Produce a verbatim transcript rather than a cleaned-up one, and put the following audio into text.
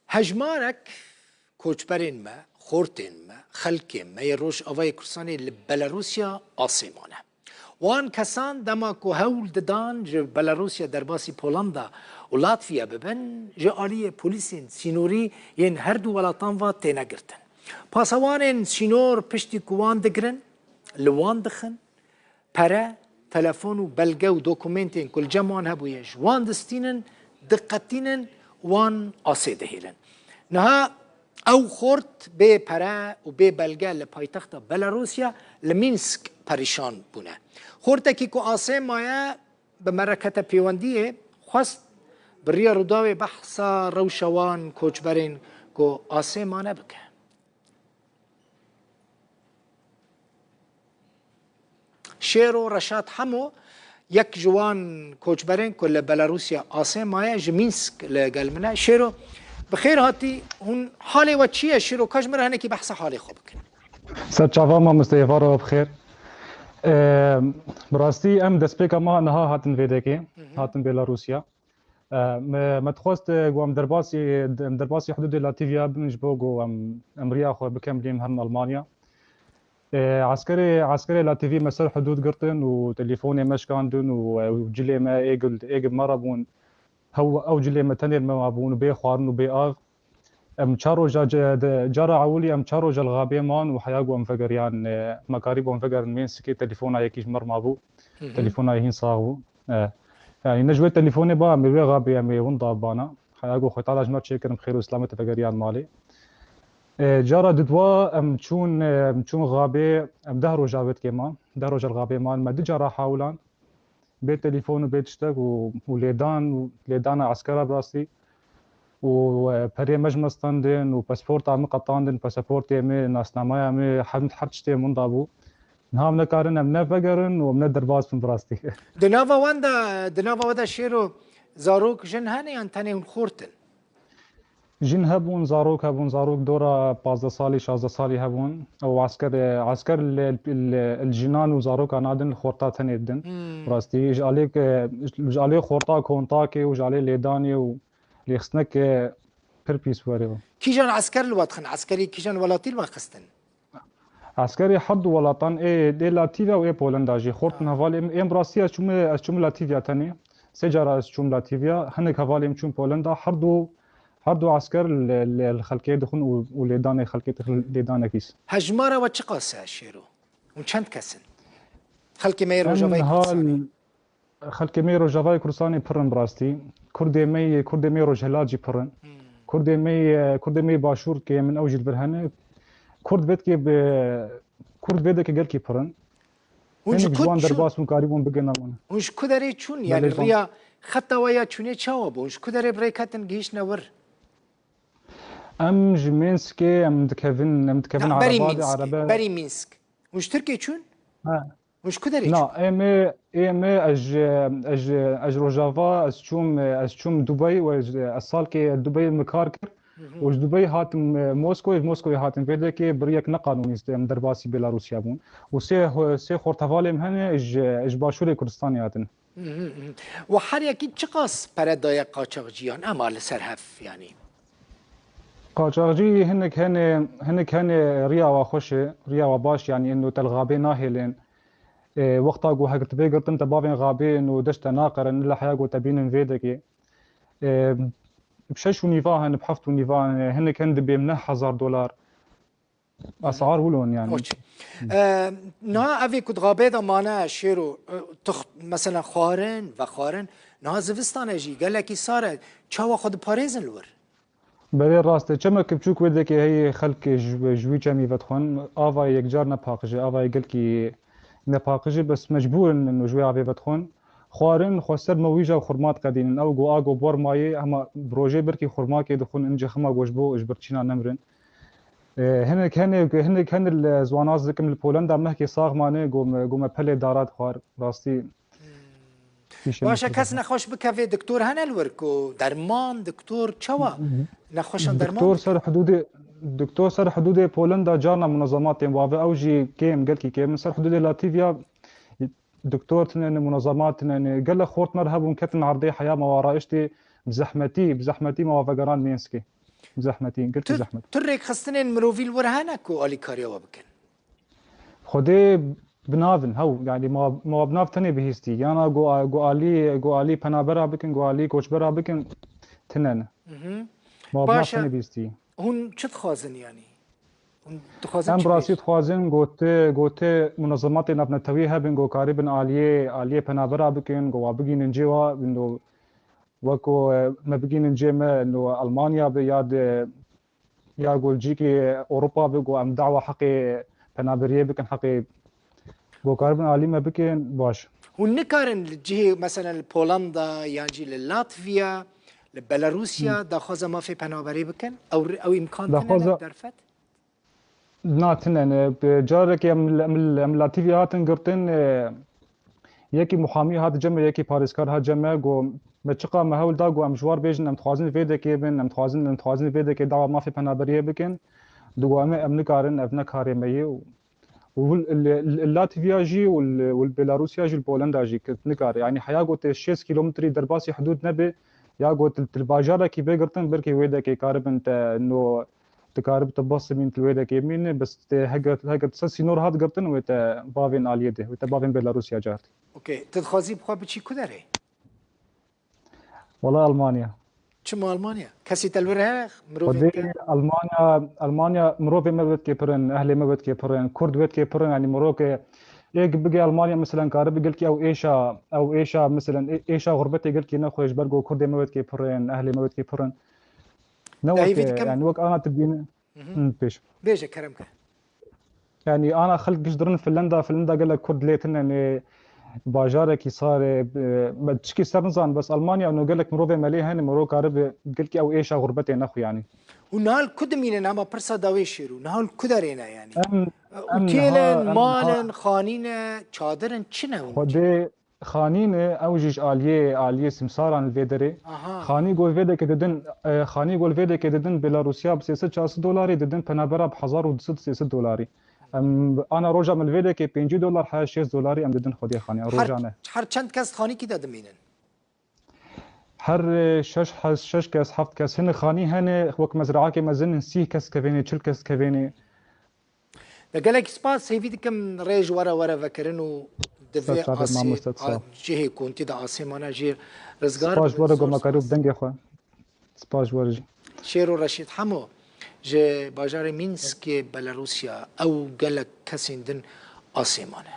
Hejmarek koçberên me, xortên me, xelkên me yê Rojavayê Kurdistanê li Belarusya asê mane. Wan kesan dema ku hewl didan ji Belarusya derbasî Polanda û Latvya bibin, ji aliyê polîsên sînorî yên her du welatan ve têne girtin. Pasewanên sînor piştî ku wan digirin, li wan dixin, pere, telefon û belge û dokumentên ku li cem wan hebûye ji wan distînin, diqetînin, wan asê dihêlin. Niha ew xort bê pere û bê belge li paytexta Belarusya, li Mînsk perîşan bûne. Xortekî ku asê maye, bi me re kete pêwendiyê, xwest bi riya Rûdawê behsa rewşa wan koçberên ku asê mane bike. Şêro Reşat Hemo, yek ji wan koçberên ku li Belarusya asê maye, ji Mînsk li gel min e. Şêro, bi xêr hatî. Hûn, halê we çi ye? Şêro, ka ji min re hinekî behsa halê xwe bikin. Ser çava mamoste, êvara we bi xêr. Eee, bi rastî em destpêka me niha hatin vê dekê, Hı hı. hatin Belarusya. Eee, me, me dixwest, eee, ku em derbasî, em derbasî hududê Latîvya bibin ji bo ku em, em riya xwe bikin, bilêm herin Almanya. Eee, eskerê, eskerê Latîvî me ser hudud girtin û telîfonê me şikandin û, ew cilê me êgil, êgil me re bûn. Hew, ew cilê me tenê me mabûn û bê xwarin û bê av. Em çar roja ce-, de, cara ewilî em çar roja li Xabê man û heya ku em vegeriyan, e, me karî bû em vegerin Mînskê, telefona yekî ji me re mabû. Hı hı. Telefona yê hîn sax bû. E, yanî ne ji wê telefonê ba em ê wê Xabê em ê winda bana. Heya ku Xwedê Teala ji me re çêkirin bi xêr û selamet vegeriyan malê. E, cara didwa em çûn, e, em çûn Xabê, em deh roja wê dikê man. Deh roja li Xabê man, me du cara hewlan. Bê telefon û bê tiştek û, û lêdan û lêdana eskera bi rastî û, e, perê me ji me standin û pasporta min qetandin, pasaportê min, nasnameya min, her, her tiştê min da bû. Niha em nekarin em ne vegerin û em ne derbas bin bi rastî. Di nava wan de, di nava we de Şêro, zarok, jin hene yan tenê hûn xort in? Jin hebûn, zarok hebûn, zarok dora pazdeh salî, şazdeh salî hebûn. Ew esker, esker li, li, li jinan û zarokan nadin, li xorta tenê didin. Hmm. Rastî, ji alê ke, ji alê xorta kontakê û ji alê lêdanê û lêxistinekê pir pîs were. Kîjan esker li we dixin? Eskerî kîjan welatî li we xistin? Eskerê her du welatan, ê, ê Latîvya û ê Polenda jî xortin hevalê min. Ê, em rastî ez çûme, ez çûme Latîvya tenê. Sê cara ez çûm Latîvya. Hinek hevalê min çûn Polenda. Her du, her du esker li, li, li xelkê dixwin û, û lêdanê xelkê dixin lêdanekî s-. Hejmara we çiqas e, Şêro? Hûn çend kes in? Xelkê me yê Em Rojavayê niha Kurdistanê. Xelkê me yê Rojavayê Kurdistanê pir in bi rastî. Kurdê me yê, Kurdê me yê Rojhilat jî pir in. Hmm. Kurdê me yê, Kurdê me yê Başûr kêm in, ew jî li vir hene. Kurd vê dikê bi, Kurd vê dikê gelkî pir in. Hûn ji Hinek ji ku wan çûn? Derbas bûn, karîbûn bigihna wan. Hûn ji ku derê çûn? Yanî Belê, van. Riya xeta we ya çûnê çawa bû? Hûn ji ku derê bi rê ketin gihîştine wir? Em ji Mînskê, em dikevin, em dikevin Na, berî Erebadê, Mînskê, Erebe. Berî Mînsk. Hûn ji Tirkê çûn? Ha. Hûn ji ku derê Na, çûn? Ê me, ê me, ez ji, ez ji, ez ji Rojava, ez çûm, ez çûm Dubey û ez, ez salkê Dubey min kar kir. Hı hı. Û ji Dubey hatim, e, Moskoyê, ji Moskoyê hatim vê dekê bi riyek neqanûnî em derbasî Belarusya bûn. Û sê, sê xortevalê min hene ji, ji Başûrê Kurdistanê hatin. Hı hı hı. Û her yekî çiqas pere daye qaçaxciyan? Ema li ser hev, yanî. Qaçaxcî hinek hene, hinek hene riya wa xweş e, riya wa baş, yanî ên te li Xabê nahêlin. E, wexta ku hegirtibê girtin te bavên Xabê ên û deşte naqerin, li heya ku te bînin vê dekê. E, bi şeş û nîva hene, bi heft û nîva hene, hinek hene dibêm neh hezar dolar. Esar wilo in yani. Oç. E, niha evê ku di Xabê de mane Şêro, e, tu x-, mesela xwarin, vexwarin, niha zivistan e jî, gelekî sar e, çawa xwe diparêzin li wir? Belê rast e. Çemek biçûk wê dekê heye xelk ji, ji wî çemî vedixwin. Avayê yekcar ne paqij e, avayê gelkî ne paqij e, bes mecbûr in ji wê avê vedixwin. Xwarin, xwe ser mewîja xurma diqedînin. Ew go a go bor mayê, hema bi rojê birkî xurmakê dixwin, ince hema go ji bo ji birçîna nemirin. E, hinek hene, hinek hene li, ez wan nas dikim, li Polenda mehkê sax mane, go me, go me pelê dara dixwar. Rastî. Hmm. Baş e, kes nexweş bikeve, doktor hene li wir ku derman, doktor çawa? Hı hı. Nexweşan derman Doktor dikin? Ser hududê, doktor ser hududê Polenda carna munazematên wave, ew jî kêm, gelkî kêm. Ser hududê Latîvya doktor tine ne, munazemat tine ne. Gelek xort me re hebûn, ketin erdê heya me wa raiştê, bi zehmetî, bi zehmetî me wa vegeran Mînskê. Zehmetî, girtî Tu, zehmet. tu rêkxistinên mirovî li wir hene ku alîkariya we bikin? Xwedê bi nav in, hew, yanî ma, ma bi nav tenê bihîstî. Yana go, go alî, go alî penabera bikin, go alî koçbera bikin, tine ne. Mhm. Ma bi nav Baş e. tenê bihîstî. Hûn çi dixwazin yanî? Hûn dixwazin Em çi bi rastî bêjin? dixwazin go ti, go ti munezematê navnetewî hebin, go karibin aliyê, aliyê penabera bikin, go wa bigînin cê wa, bin do, weko, e, me bigînin cê me, no Almanya be ya de, ya go li cîkî Ewropa be, go em dawa heqê penaberiyê bikin, heqê go karibin alî me bikin, baş. Hûn nikarin li cihê, mesela li Polanda yan jî li Latvya, li Belarusya Hmm. daxwaza mafê penaberê bikin? Ew, ew îmkan tine Daxwaza ne derfet? Na, tine ne. Bi carekê em, em, em li Latvya hatin girtin, e, yekî muhamî hat cem me, yekî parêzkar hat cem me, go me çiqa me hewl da, go em ji war bêjin, em dixwazin vê dekê bin, em dixwazin, em dixwazin vê dekê dawa mafê penaberiyê bikin. Digo em, em nikarin, ev ne karê me ye. Û, û li, li, li Latvya jî û li, û li Belarusya jî, li Polenda jî, ke nikare. Yanî heya go te şêst kîlometrî derbasî hidûd nebe, ya go tu, tu li bajarekî bê girtin, belkî wê dekê karibin te no, tu karib te bas bîn tu li wê dekê bîne, bes te heger, heger ser sînor hat girtin, wê te bavên aliyê de, wê te bavên Belarusya cart. Okey. Tu dixwazî bi xwe biçî ku derê? Wala Almanya. Çima Almanya? Kesî te li wir heye? Mirovên Xwedê te? Almanya, Almanya mirovê me wê dikê pir in, ehlê me wê dikê pir in, Kurd wê dikê pir in, yanî mirovke êk bige Almanya, meselen, karibi gelkî ew êşa, ew êşa, meselen, ê-, êşa xurbetê gelkî nexwe ji ber ku Kurdê me wê dikê pir in, ehlê me wê dikê pir in. Ne Te hêvî weke, dikim. yanî wek ana tu bîne. Mhm. Hı, pêş. Bêje, kerem ke. Yanî ana xelk giş dirin Finlanda, Finlanda gelek Kurd lê tine, nê bajarekî sar e, e, me çikî ser nizan, bes Almanya no gelek mirovê me lê hene, mirov karibe gelkî ew êşa xurbetê nexwe yanî. Û niha li ku dimînin, hema pirsa dawê Şêrû, niha li ku derê ne yanî? Em, em Otêl niha, in, em mal niha in, xanî ne, çadir in, çi ne hûn? Xwedê Xanî ne, ew jî ji aliyê, aliyê simsaran li vê derê. Aha. Xanî gol vê dekê didin, e, xanî gol vê dekê didin Belarusya bi sê sed çar sed dolarî, didin penabera bi hezar û du sed sê sed dolarî. Em ana roja min li vê dekê pêncî dolar, her şêst dolarî em didin xwedê xanî. Her, Rojane. her çend kes xanîkî de dimînin? Her, e, şeş, şeş kes, heft kes hene xanî hene, wek mezraakê mezin in, sî kes kevênê, çil kes kevênê. De gelek spas, hêvî dikim rêj were were vekirin û di vê Sed sed asê mamoste, sağ ol. cihê kontî de asê mane jî rizgar Spas ji bibin, we re zor gomakarî û spas. dengê xwe. Spas ji we re jî. Şêro Reşîd Hemo ji bajarê Mînskê Belarusya, ew gelek kesên din asê mane.